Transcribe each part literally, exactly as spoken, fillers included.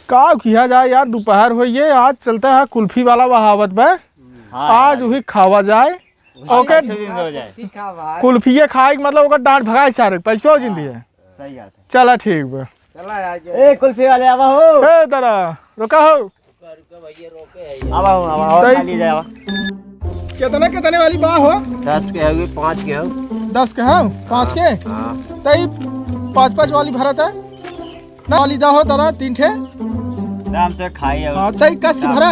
का किया जाए यार, दोपहर होइए, आज चलता है कुल्फी वाला वहावत बे। हाँ आज यार। वही खावा जाए। वही ओके। कैसे भी हो जाए। कुल्फिए खाए के मतलब ओकर डांट भगाए सारे, पैसो जिंदी है। सही बात है। चला ठीक बा। चला यार। ए, कुल्फी वाले आवा हो। ए दादा, रुका हो। आवा हो, आवा हो, तई खा ली जाए, आवा। कितने, कितने वाली बा हो? दस के हवे, पाँच के हो। दस के हो, पाँच के? हाँ। तई पाँच, पाँच वाली भरत है ना, वाली दा हो दादा, तीन ठे। आराम से खाई हो। हाँ, तई कस के भरा?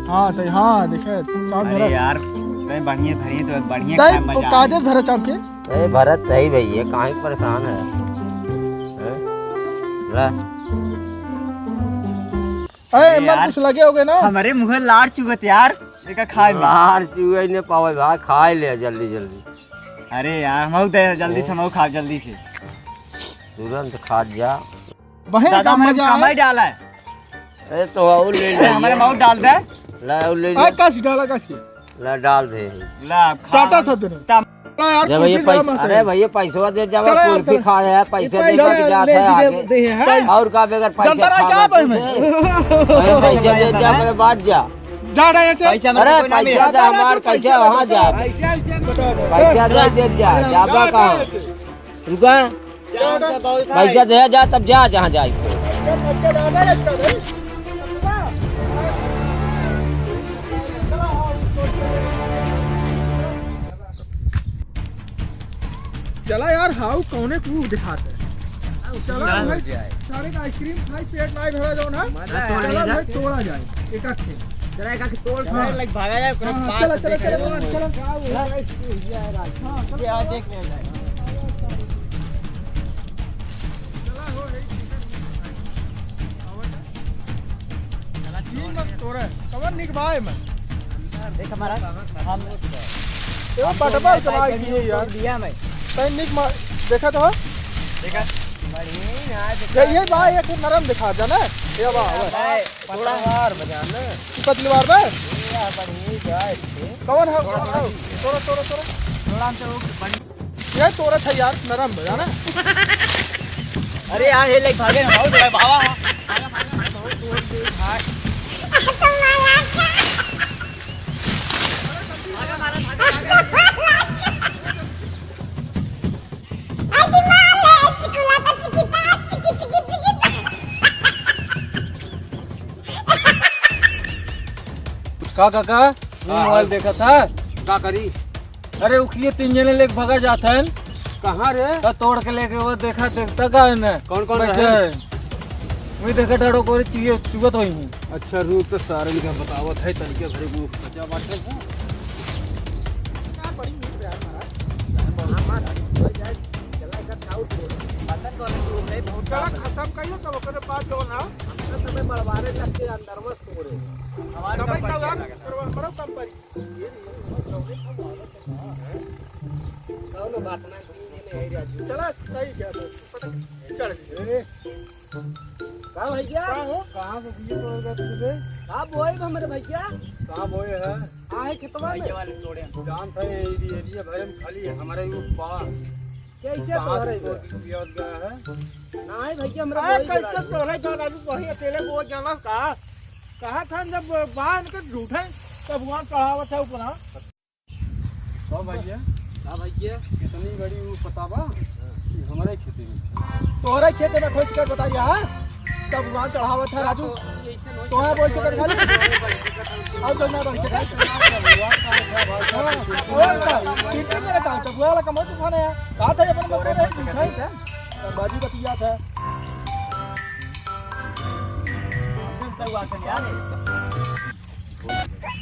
हाँ, तई, हाँ, देखे, चाउर अरे भरा। यार, तई बढ़िया भरी तो बढ़िया तई खाए, मजा कायदे आई। भरा चाउर के? अरे भरत है भैया, काहे परेशान है? हैं? ला। अरे, अरे एमन यार, कुछ लगे होगे ना? हमरे मुँहे लार चुअत यार, एका खाए में। लार चुए ने पावे भाई, खाए ले जल्दी जल्दी। अरे यार, हमहू दे, जल्दी से, हैं? हमहू खाओ जल्दी से। तुरंत खा जा। बहन दादा, का हमरे मजा कमाई आए। डाला है। अरे तो और ले ले। हमरे मऊ डाल दे। ला, और ले आ, ले। कस डाला, कस के? ला, डाल दे। ला, खा। चाटा सब देने। तम- ला यार, ले भैया, कुल्फी पैसा, जरा मस्त अरे है। भैया, पैसवा दे जावा, चला यार, कुल्फी चला। खा है, पैसा ये दे पैसा के जात ले है दीजिए, आगे। दे है। और का बगैर पैसा जनता ना खा क्या मत भाई मैं? दे। अरे पैसा दे जा, मेरे बाद जा। जा रहे हैं, चल। पैसा अरे, मेरे को ना मिला। पैसा दे हमार, पैसा वहाँ जा। पैसा, पैसा मत दो। पैसा दे, दे जा, जाबा कहाँ? रुका। पैसा दे जा, तब जा जहाँ जाए। चला यार, हाउ कौने को दिखाते हैं। चला भाई, सारे का आइसक्रीम खाई, पेट ना भरा जाओ ना। चला भाई, तोड़ा जाए। एक आध चला, एक आध तोड़, हाँ। चला, लाइक भागा जाए, ओकरे हाँ, बाद चला, चला, देखा चला, जाए। चला, चला। हाँ, चला। ये आज देख लिया जाए। चला, हो, हे, ठीक है। चला, ठीक मत तोड़े। कवन निक भाई में? देख हमारा, हम ए, हम बटवा तो उठवा भाई की तोड़ यार। दिया मैं। तैं निक मा-, देखा तो? देखा? बढ़िया, ये, ये भाई, एक नरम दिखा जाना। ये वाह, वाह। भाई, थोड़ा पतवार बजा ना। ई पतली वार बे? ये यार, बड़ी गाय थे। कौन है? थोड़ा, थोड़ा, थोड़ा, थोड़ा। थोड़ा हमसे वो बड़ी। ये तोरा था यार, नरम बजा ना। अरे यार, ये ले भागे ना, भागो, भागो, भागो। भागो, भागो, भागो, भागो। का काका, हाँ, मोबाइल हाँ। देखा था? का करी? अरे उखिए तीन जने लेके भगा जात हन। कहाँ रे? का तोड़ के लेके वो देखा, देखता का है ना? कौन कौन बैठे है? हैं। वही देखा डाड़ो को चुए-, चुगत होई हैं। अच्छा, रुक तो सारन का बतावत है, तनिके भरे मुंह बचा बाटे है। चला खत्म करियो, तब ओकरे बाद जो ना, हम तो तबे बड़वारे लगते अंदर मस्त हो रहे। हमारे तबे कंपनी तब यार, लगा। हमरो कंपनी। कौनो बात ना, घूम के ले आई राजू। चला, सही क्या था। चढ़ गए। का भैया? का हो? कहाँ से दिए तो होगा तुझे? का बोए बा हमरे भैया? का बोए है? आहे खेतवा में। भैया वाले तोड़े हम। जान था ये एरिया भरे में खाली हमारे ही पा। कैसे कहाँ तोड़े से बा? तोड़ के पियावत गया है? नहीं भैया, हमरा अरे बोए कैसे बा। तोड़े बा? अभी वही अकेले बोए जाना का? कहा था जब बांध के झूठे तब वहाँ चढ़ावत है ऊपर, हाँ? का भैया? का भैया? कितनी बड़ी वो पता बा कि हमरे खेते में। तोहरे खेते में खोज कर बताइए, हाँ? तब वहाँ चढ़ावत है राजू। तो ऐसे नहीं तोहे बोल सकत खाली। अब तो ना बढ़ सकत। हाँ, और का? तीन दिन मेरे काम चकुआ वाला कमर तूफान है। बात है अपन बस रहे, ठीक है? बाजी बतिया था।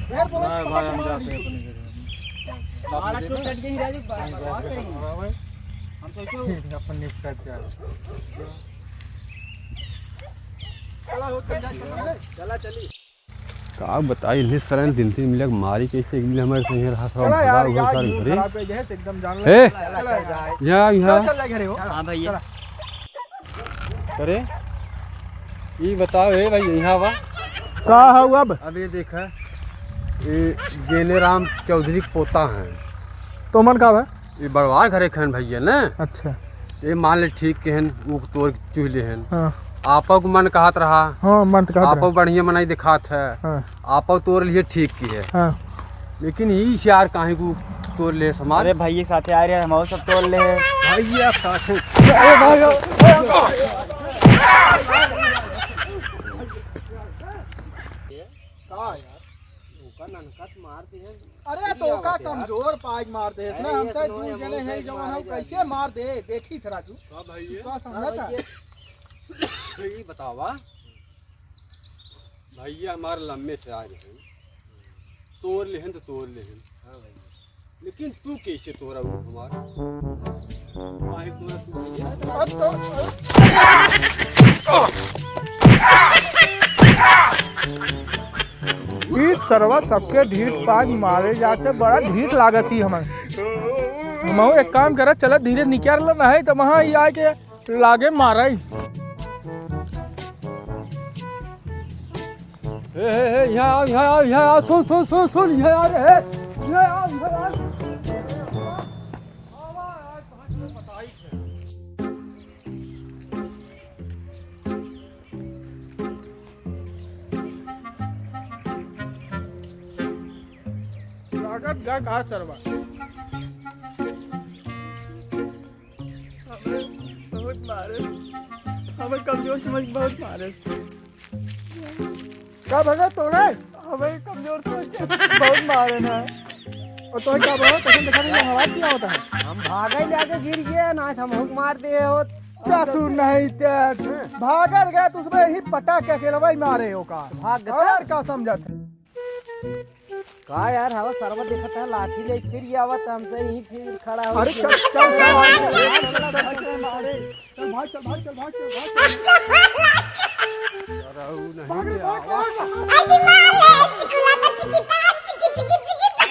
यार, बहुत नहीं, भाई, हम पकड़ जाते हैं मार अपने घर में। हमारा टूट कट गई, राजू, बा-, बकवास करेंगे। हम सोचे अपन निपटा चल। चला, हो, चल, चल, चल। चला, चली। का बताई, इन्हें सरन दिन तीन मिलक मारी कैसे, एक दिन हमारे संगे रहा, थोड़ा चला यार, भगा उधर यार, सारे मूड घरे। खराब है, जैसे एकदम जान ए! ले। चला, चला, चला। जा यहाँ। चल, चल, घरे हो। हाँ, भैया। चला। अरे, ई बताओ, ए भाई, यहाँ बा। का हऊ अब? अब ये देखा, ये गेने राम चौधरी के पोता है। तो मन का बा? ये बड़वार घरे खन भैया ना। अच्छा। ये मान ले ठीक किहेन, ऊ तोर चुहि लिहेन। हाँ। आपो के मन कहत रहा। हाँ, मन तो कहत आपो रहा। बढ़िया मनई दिखात है। हाँ। आपो तोर लिए ठीक किहे। हाँ। लेकिन ई सियार काहे को तोर ले हमार? अरे भैया साथे आ रहे, हम सब तोर ले। भैया साथे। अरे भाई, का यार? ओका ननकत मार दे है। अरे तो ओका कमजोर पाज मार दे है ना, अरे हम तो दू जने हैं जवन हम कैसे मार दे, देखी थे राजू। का भाई ये? का समझा था? ये बतावा, भैया हमार लम्बे से आ रहे हैं, तोर लेहन तो तोर लेहन। हाँ भाई। लेकिन तू कैसे तोरा ऊ हमार? काहे तोरा तू भैया? ई सरवा सबके ढीठ पाज मारे जाते बड़ा ढीठ लागत ही हमें। हमहू एक काम करा, चला धीरे निकाल लो, नहीं तो वहाँ ई आके लागे मारा ही। ए, ए, ए, यहाँ आओ, यहाँ आओ, यहाँ आओ, सुन, सुन, सुन, सुन, यहाँ आ रे, यहाँ आओ, यहाँ आओ। लागत गा का सरवा। हमें बहुत मारे, हमें कमजोर समझ के बहुत मारे। का भगा तोड़े? हमें कमजोर समझ के बहुत मारे ना। और तो का भगा, कसम दिखा दे, हवा दिया होता है। हम भागे ले आके गिर गए ना, हम हुक मार दिए हो। चाचू नहीं तेज। भागर गए तो उसमें ही पटा के अकेलवा ही मारे हो का। भाग गया। और का समझत है? का यार, हवा सरवा देखत है, लाठी ले फिर ये आवत हमसे ही फिर खड़ा हो अरे गया। चल, चल, चल, चल, चल, भाग, चल, भाग, चल, भाग, चल। अरे, ऊ नहीं भाग, भाग, आवा। भाग, भाग।